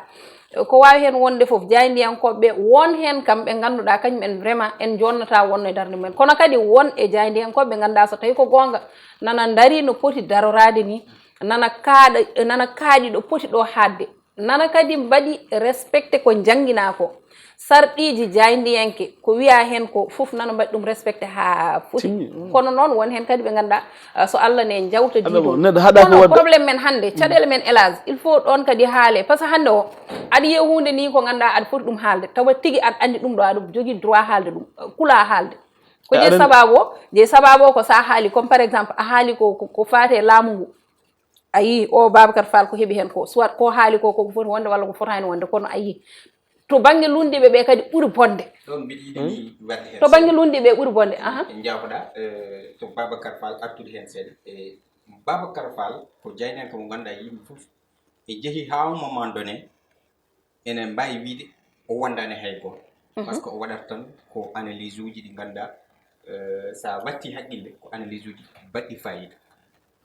Ko waawi heen wonde fof, jaayndiyankooɓe ɓe, won heen kam ɓe ngannduɗaa kañum en vraiment en jonnata wonno e darnde mumen. Kono kadi won e jaayndiyankooɓe ɓe ngannduɗaa so tawi ko goonga, nana ndari no poti daroraade ni, nana kaaɗa, nana kaaɗi ɗo poti ɗo haaɗde. Nana kadi mbaɗi respecté ko njannginaa ko. Sarɗiiji jaayndiyanke, ko wiyaa heen ko fof nana mbaɗi ɗum respecté haa foti. Timmi, mm. Kono noon won heen kadi ɓe ngannduɗaa, ah, so Allah ne njawta. Aɗa diiɗo. Neɗɗo haɗa ko kono waɗde. Problème men hannde, caɗeele men, hélas, il faut ɗoon kadi haale. Parce que hannde o, aɗa yiya huunde ni ko ngannduɗaa aɗa foti ɗum haalde. Tawa tigi aɗa anndi ɗum ɗo, aɗa jogii droit haalde ɗum, kulaa haalde. Ko e je aɗa sababu o, je sababu o ko sa haali, comme par exemple, a haali ko, ko, ko faati e laamu ngu. A yii, o Babacar Fall ko heɓi heen ko, soit ko haali ko, ko foti wonde walla ko fotaani wonde, kono a yii. To bannge lunndiiɓe ɓe kadi ɓuri bonde. Ɗoon mbiɗa yiɗi mi waɗde heen. To bannge lunndiiɓe ɓuri bonde, aha. En njaafoɗa, eh, to Babacar Fall artude heen seeɗa. E Babacar Fall ko jaayndiyanke mo ngannduɗaa yimɓe fof e jehi haa un moment donné, ene mbaawi wiyde o wondaani hay gooto. Mhm. Parce que o waɗata tan ko analyse uji ɗi ngannduɗaa, eh, so a watti haqqille, ko analyse uji baɗɗi faayiida.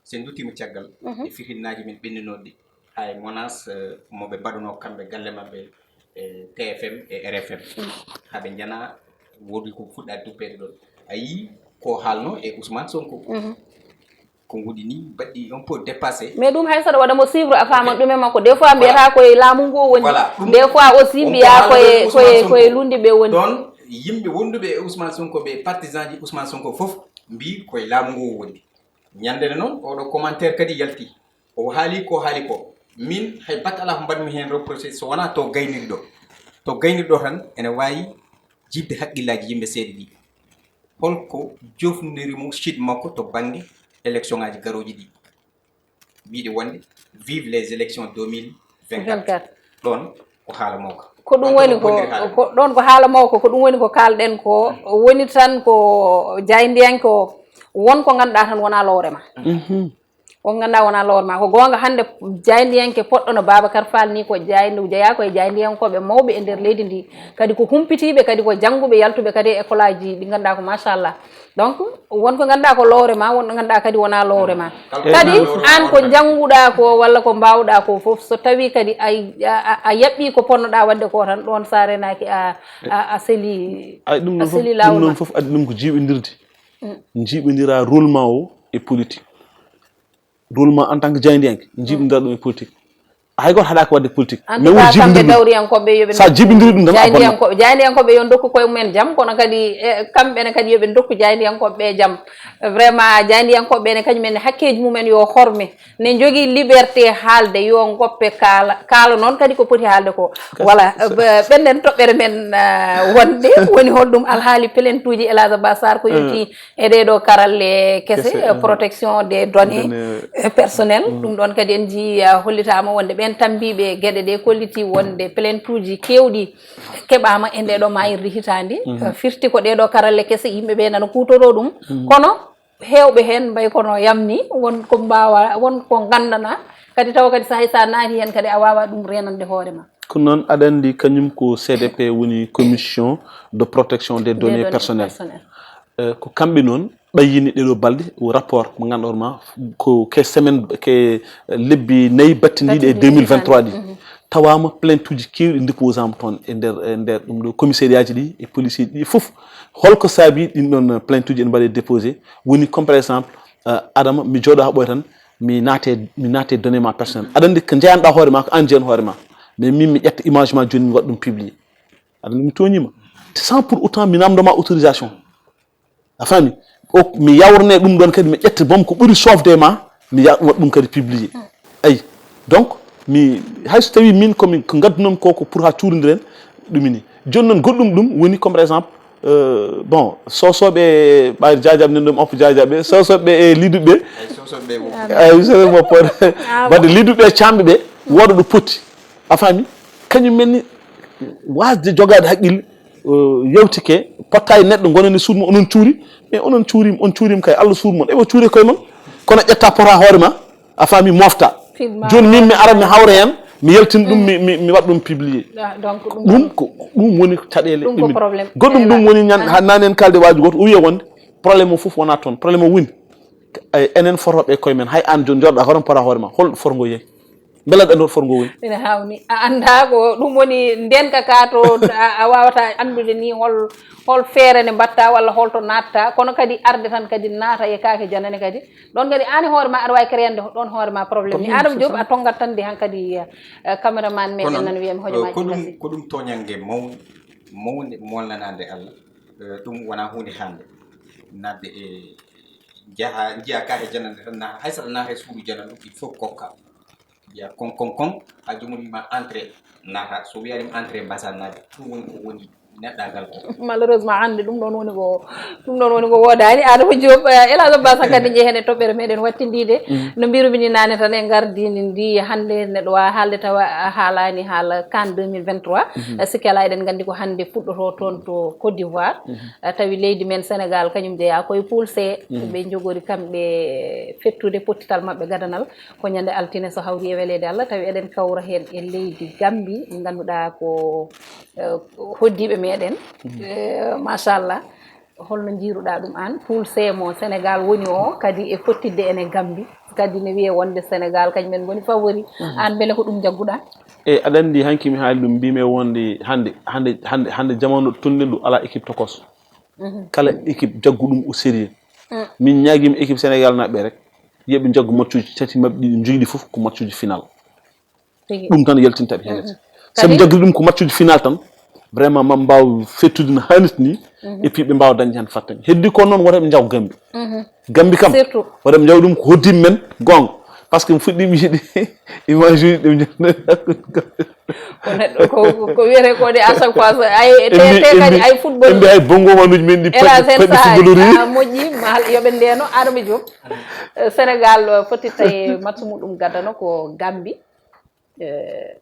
So en nduttiima caggal, mhm, e fitinnaaji men ɓenninooɗi, hay menace, eh, mo ɓe mbaɗunoo kamɓe galle maɓɓe e T F M e R F M. Mhm. Haa ɓe njana, woodi ko fuɗɗaade duppeede ɗoon. A yii ko haalnoo e Ousmane Sonko. Mhm. Ko nguɗi ni mbaɗɗi un peu dépassé. Mais ɗum hay saɗa waɗa mo suivre a faamat, ok, ɗum e makko. Des fois mbiyata, voilà, ko e laamu ngu o woni. Voilà, ɗum, des fois aussi ɗum mbiya ko haalnoo ko e, e ko e, Ousmane Sonko. Ko e lunndiiɓe woni. Ɗoon yimɓe wonduɓe e Ousmane Sonko ɓe, partisan ji Ousmane Sonko fof mbii ko e laamu ngu o woni. Ñande nde noon oɗo commentaire kadi yalti. O haali ko haali ko. Min hay batte alaa ko mbaɗmi heen reproché so wonaa to gayniri ɗo. To gayniri ɗo tan ene waawi jiɓde haqqillaaji yimɓe seeɗa ɗi. Holko jofniri mo chute makko to bannge élection ŋaaji garooji ɗi? Wiide wonde vive les élections deux mille vingt-quatre. Vingt-quatre. Ɗoon ko haala mawka. Ko ɗum woni ko, ko ɗon ko haala mawka, ko ɗum woni ko kaalɗen ko, woni tan ko jaayndiyanke o, won ko ngannduɗaa tan wonaa lowre ma. Mhm. Ko ngannduɗaa wonaa lowre ma. Ko goonga, hannde jaayndiyanke poɗɗo no Babacar Fall ni ko jaayndu, jeyaa ko e jaayndiyankooɓe mawɓe e nder leydi ndi. Kadi ko humpitiiɓe, kadi ko jannguɓe, yaltuɓe kadi e école aji ɗi ngannduɗaa ko machallah. Donc, won ko ngannduɗaa ko lowre ma, won ko ngannduɗaa kadi wonaa lowre ma. Kala ko wonaa lowre ma, kadi aan ko njannguɗaa ko walla ko mbaawɗaa ko fof, so tawii kadi a, a, a, a yaɓɓii ko ponnoɗaa waɗde ko tan, ɗoon so a renaaki a, a, a selii, ay, ɗum a noon fof, selii ɗum laawol noon ma. Fof addi ɗum ko jiiɓindirde. Mm. Njiiɓindiraa rôle ma o e politique. Rôle ma en tant que jaayndiyanke, jiiɓindiraa ɗum e politique. Hay gooto haɗaaka waɗde politique. En tout cas, kamɓe dawriyankooɓe yo ɓe ndokku, sa jiiɓindiri ɗum tan a bonnat. Jaayndiyankooɓe, jaayndiyankooɓe yo ndokku koye mumen jam, kono kadi, e, kamɓe ne kadi yo ɓe ndokku jaayndiyankooɓe ɓe jam. Vraiment, jaayndiyankooɓe ɓe ne kañum en ne hakkeeji mumen yo horme. Ne njogii liberté haalde, yo ngoppe kaala, kaala noon kadi ko poti haalde ko. Gas-, voilà, sa-, ɓe-, ɓenɗen toɓɓere men, ah, wonde woni holɗum alhaali plainte uji El Hadj Abbas Sarr ko, mm, yonti e ɗee ɗoo karalle kese, kese, eh, mhm, protection des données, données, eh, personnelles. Mhm. Ɗum ɗoon kadi en njii, ah, hollitaama wonde ɓeen tammbiiɓe geɗe ɗe kolliti wonde plainte uji keewɗi keɓaama e ndee ɗoo maayirde hitaande. Mhm. Eh, firti ko ɗee ɗoo karalle kese, yimɓe ɓe nana kuutoroo ɗum. Mhm. Kono heewɓe heen mbayi kono yamni, won ko mbaawa, won ko nganndanaa, kadi tawa kadi so hay so a naati heen kadi a waawaa ɗum reenande hoore ma. Ko noon, aɗa anndi kañum ko C D P woni Commission de Protection des données personnelles. Des données personnelles. Eh, ko kamɓe noon ɓayyini ɗee ɗoo balɗe, o rapport mo ngannduɗaa ma ko ke semaine, ke lebbi nayi battindiiɗi e battindiiɗi deux mille vingt-trois ɗi. Mhm. Tawaama plainte uji keewɗi déposé ama toon e nder, e nder ɗum ɗo commissariat ji ɗi e police ji ɗi fof. Holko saabi ɗin ɗon plainte uji ene mbaɗe déposé? Woni comme par exemple, eh, Adama, mi jooɗo haa ɓooya tan, mi naate, mi naate données ma personnel. Aɗa anndi ko jeyanɗa hoore ma, ko an jeyan hoore ma. Mais min mi ƴetta image ma jooni mi waɗa ɗum publié. Aɗa mi tooñiima, sans pour autant mi namndo ma autorisation. A faami? O, mi yaawrane ɗum ɗoon kadi, mi ƴetta boom ko ɓuri soofde e ma, mi ya-, waɗa ɗum kadi publié. Ayi. Donc, mi, hay so tawii miin ko mi, ko ngaddunomi ko, ko pour haa cuurondiren, ɗum ini. Jooni noon, goɗɗum ɗum woni, comme par exemple, euh, bon, soosooɓe ɓayri jaajaɓe, nen ɗum oppo jaajaɓe, soosooɓe e liduɓe. Ay, soosooɓe woppo. Ay, soosooɓe woppo. Ah, bon. Wadde liduɓe e caamɓe ɓe, wooda ɗo poti. A faami? Kañum men ni, waasde jogaade haqqille, euh, yewtike, potta e neɗɗo, ngonen e suudu mum, onon cuuri, mais onon cuuriima, on cuuriima kay, Allah suur mon. Ewa cuuri koye mon, kono ƴetta pota hoore ma, a faami, mofta. Filma. Jooni min mi ara mi hawra heen, mi yaltin ɗum, mi, mi, mi waɗa ɗum publié. Ah, donc ɗum ɗum ko, ɗum woni caɗeele ɗum ko ɗumen. Problème. Goɗɗum ɗum woni ñan, ah, ha nani en kalde waaju gooto, o wiya wonde problème o fof wonaa toon. Problème o woni, ay, enen fotooɓe e koye men, hay aan jooni njooɗoɗaa hoore ma, pota hoore ma, hol forgo yehi? Mbela ɗen ɗon forgo woni? Ina haawni. A anndaa ko ɗum woni ndeenka ka to a, a waawata anndude ni hol, hol feere nde mbaɗta walla hol to naatta. Kono kadi arde tan kadi naata e kaake janane kadi. Ɗon kadi aan e hoore ma aɗa waawi créande ɗon hoore ma problème. Ko ɗum, aɗa joom a tonngat tan de hankadi, eh, cameraman meɗen nan wiya mi hojomaaji ko ɗum, ko ɗum tooñannge mawnde, mawnde molnanaande Allah. Eh, ɗum wonaa huunde hannde. Naatde e njaha, njiya kaake janane tan na, hay so aɗa naata e suudu janane ɗum, il faut kokka. Mbiya kon, kon, kon, haa joomum wima entrée, naata. So wiyaani mo entrée, mbasa naatde. Ɗum woni ko woni neɗɗaagal ko. Malheureusement, hannde ɗum ɗoon woni ko, ɗum ɗoon woni ko woodaani. Adama Diop, eh, El Hadj Abbas, hankadi njehen e toɓɓere meɗen wattindiide. Mm. No mbirumi ni naane tan e ngardiindi ndi, hannde neɗɗo waawa haalde tawa a haalaani haala CAN deux mille vingt-trois. Mhm. Eh, sikke alaa eɗen nganndi ko hannde fuɗɗotoo toon to Côte d'Ivoire. Mhm. Eh, tawi leydi men Sénégal kañum jeyaa koye poule C. Mhm. Ɓe njogori kamɓe fettude pottital maɓɓe gadanal. Ko ñande altine, so hawri e weleede Allah, tawi eɗen kawra heen e leydi Gambi, ndi ngannduɗaa ko, eh, hoddiiɓe meɗen. Mhm. Eh, machallah. Holno njiiruɗaa ɗum aan? Poule C mo Sénégal woni o, kadi e fottidde en e Gambi, kadi ne wiyee wonde Sénégal kañum en ngoni favori. Mhm. Aan mbele ko ɗum njagguɗaa? E, aɗa anndi, hanki mi haali ɗum, mbimi wonde hannde, hannde, hannde, hannde jamanu tolni ɗo alaa équipe tokos. Mhm. Kala équipe jaggu ɗum au sérieux. Mm. Min ñaagima équipe Sénégal naɓɓe rek, yoɓe njaggu matchuji tati maɓɓe ɗiɗi, joyi ɗi fof ko matchuji final. Tigi. Ɗum tan yaltinta ɓe heen. Mm-mm. Sabu kadi njaggiri ɗum ko matchuji final tan, vraiment, ma mbaaw fettude no haanirta ni, mhm, et puis ɓe mbaawa dañde heen fattañ. Heddi ko noon, wota ɓe njaw Gambi. Mhm. Gambi kam, surtout, wota ɓe njaw ɗum ko hoddiiɓe men, goonga. Par ce que mi fuɗɗiima yiide image uji ɗum. Ko neɗɗo, ko, ko wiyetee ko de, à chaque fois, so ay, te, te kadi ay football. En mbi hay bongo manuji men ɗi paɗɗi, paɗɗi football ri. A moƴƴi, ma hal yoɓe ndeeno, Adama Diop. Eh, Sénégal, eh, fottitta e match muɗum gadano ko Gambi. Eh,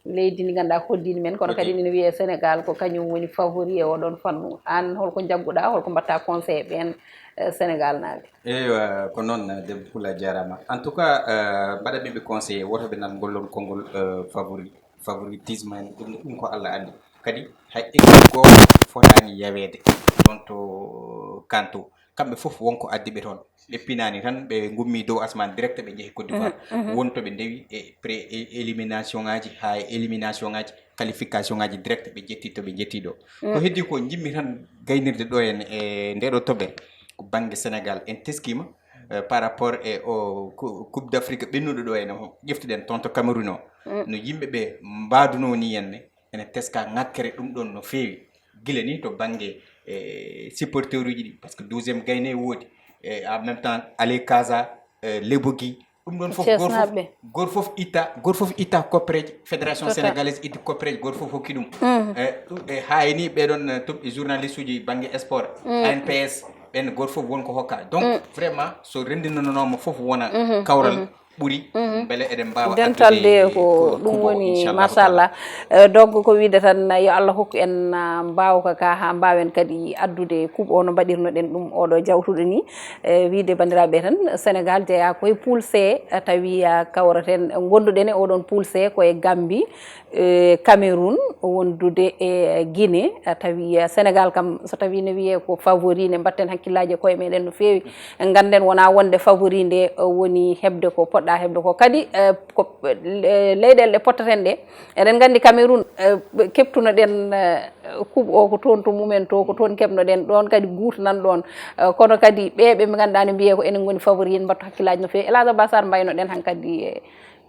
leydi ndi ngannduɗaa ko hoddiindi men, kono kadi ina wiyee Sénégal ko kañum woni favori e oɗon fannu. Aan, holko njagguɗaa, holko mbaɗta conseil ɓeen, eh, Sénégal naaɓe? Eywa, ko noon, eh, debbo Pullo, a jaaraama. En tout cas, eh, mbaɗa ɓe ɓe conseillé, woto ɓe nan ngollon konngol, eh, favori, favoritisme en, ɗum, ɗum ko Allah anndi. Kadi hay équipe gooto fotaani yaweede ɗoon to CAN to. Kamɓe fof won ko addi ɓe toon. Ɓe pinaani tan, ɓe ngummi dow asmaan direct, ɓe njehi Côte d'Ivoire. Mhm, mhm. Won to ɓe ndewi e pré, e élimination ngaji, haa e élimination ngaji, qualification ngaji direct, ɓe jetti to ɓe jetti ɗo. Mm. Ko heddi ko, njimmi tan gaynirde ɗo en e nde ɗo toɓɓere, ko bannge Sénégal. En teskiima, eh, par rapport e o cou-, Coupe d'Afrique ɓennuɗo ɗo en o, ƴeftuɗen toon to Cameroun o. Mm. No yimɓe ɓe mbaadunoo ni en ne, ene teska ŋakkere ɗum ɗoon no feewi. Gila ni to bannge, eh, supporter uji ɗi, par ce que douzième gayne woodi, eh, en même temps, Allez Casa, eh, Lebogi, ɗum ɗoon fof, gooto fof, gooto fof itta, gooto fof itta koppereeje, Fédération Sénégalaise itti koppereeje, gooto fof hokki ɗum. Mhm. Eh, ɗum, eh, haa e ni ɓee ɗoon, eh, toɓɓe journaliste uji bannge sport, mm, A N P S, ɓeen gooto fof won ko hokka. Donc, mm, vraiment, so renndinanooma fof wona, mhm, kawral, mhm, ɓuri, mhm, mbele eɗen mbaawa dental addude de ko ko ɗum kubo, woni, inchallahu machallah. Taala. Eh, donc ko wiide tan, yo Allah hokku en, ah, mbaawka ka, haa mbaawen kadi addude kubo o no mbaɗirnoɗen ɗum oɗo jawtuɗo ni. Eh, wiide banndiraaɓe tan, Sénégal jeyaa koye poule C, eh, tawi, ah, kawraten, ngonduɗen e oɗon poule C koye Gambie, eh, Cameroun, wondude e Guinée, eh, tawi, eh, Sénégal kam, so tawi ne wiyee ko favori, ne mbatten hakkillaaji e koye meɗen no feewi. Ngannden wonaa wonde favori nde, eh, woni heɓde ko poɗɗa heɓde ko. Kadi, eh, ko, eh, leyɗeele ɗe pottaten ɗe, eɗen nganndi Cameroun, eh, ɓe keɓtunoɗen, eh, coupe o ko toon to mumen to, ko toon keɓnoɗen, ɗoon kadi guutanan ɗoon. Eh, kono kadi ɓe, ɓe ngannduɗaa ne mbiyee ko enen ngoni favori, en mbattu hakkillaaji no feewi. El Hadj Abbas Sarr, mbaynoɗen hankadi e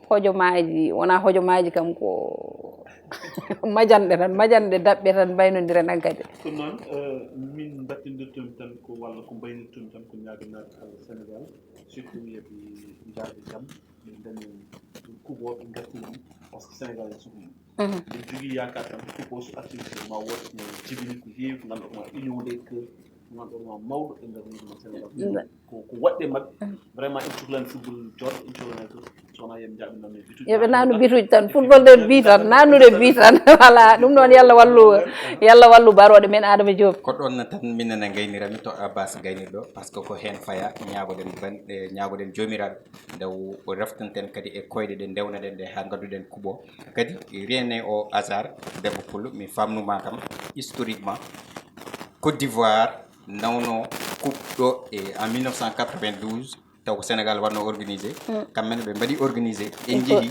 Hojomaaji, wonaa hojomaaji kam, ko majanɗe tan, majanɗe daɓɓe tan, mbaynondire nan kadi. Ɗum noon, eh, min mbattindirtumi tan ko, walla ko mbaynirtumi tan ko ñaaginaaɓe Allah Sénégal, surtout yo ɓe njaarde jam, ɓe ndaña kuɓooɓe ngartini ɗum, parce que Sénégal ene suɓii. Min jogii yaakaar tan ko kuɓoo so artii, ma wood ene jibini ko heewi, ko ngannduɗaa ma union des cœurs, ko ngannduɗaa ma mawɗo e nder leydi men Sénégal. Ko, ko waɗde maɓɓe. Vraiment, en cukalani football jooɗo, en cukalani ko sona yem jaɓi nan e bituji. Yoɓe nanu bituji tan, football de bi tan, nanude bi tan. Voilà, ɗum noon, yalla wallu, yalla wallu barooɗo men Adama Diop. Ko ɗon tan minen e gaynirami to Abbas gaynirɗo, parce que ko heen faya, ñaagoɗen ban-, eh, ñaagoɗen joomiraaɗo, nde o reftanten kadi e koyɗe ɗe, ndewnaɗen ɗe haa ngadduɗen kuɓo. Kadi, rien n'est au hasard, debbo pullo, mi famnuma kam, historiquement, Côte d'Ivoire, nawno coupe ɗo e en mille neuf cent quatre-vingt-douze, taw ko Sénégal wanno organisé. Kamɓe ne ɓe mbaɗi organisé, en Il faut- jeehi,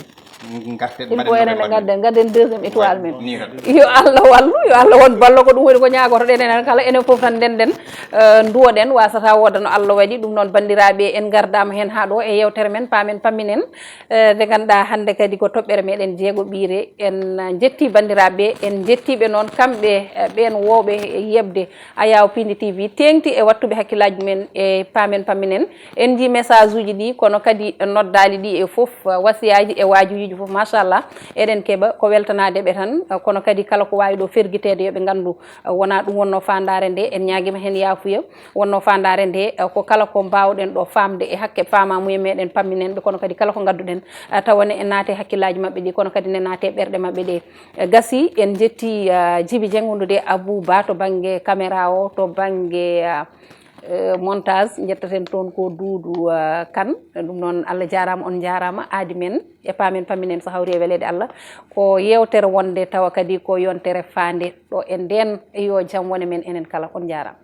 ngarten, il faut mbaɗen no enen ɓe mbaɗi. Ngadden, ngadden deuxième étoile men. Ni tan. Yo Allah wallu, yo Allah won ballo, ko ɗum woni ko ñaagotoɗen enen kala, enen fof tan ndenden, eh, nduwoɗen, wasata wooda no Allah waɗi. Ɗum noon, banndiraaɓe, en ngardama heen haa ɗo e yewtere men, paamen pamminen, eh, nde ngannduɗaa hannde kadi ko toɓɓere meɗen jeego ɓiire. En njetti banndiraaɓe, en njettiɓe noon kamɓe, eh, ɓeen wowɓe yeɓde Ayaw Pindi T V teeŋti e wattuɓe hakkillaaji men e paamen pamminen. En njii message uji ɗi, kono kadi noddaali ɗi e fof, wasiyaaji e waajuuji fof, machallah, eɗen keɓa ko weltanaade ɓe tan, kono kadi kala ko waawi ɗo fergiteede yo ɓe nganndu, wonaa ɗum wonno faandaare nde, en ñaagiima heen yaafuya, wonno faandaare nde, ko kala ko mbaawɗen ɗo faamde e hakke faamaamuye meɗen pamminen ɓe, kono kadi kala ko ngadduɗen, tawa ne en naate hakkillaaji maɓɓe ɗi, kono kadi ne naate ɓerɗe maɓɓe ɗe. Eh, gasi, en njetti, ah, Jibi Jeng wondude Abou Ba to bannge caméra o, to bannge, ah, eh, montage, njettaten toon ko Duudu, ah, Kan. Ɗum noon, Allah jaaraama, on njaaraama, aadi men e paamen pamminen so hawri e weleede Allah. Ko yeewtere wonde tawa kadi ko yontere faande ɗo e ndeen, yo jam wone men enen kala, on njaaraama.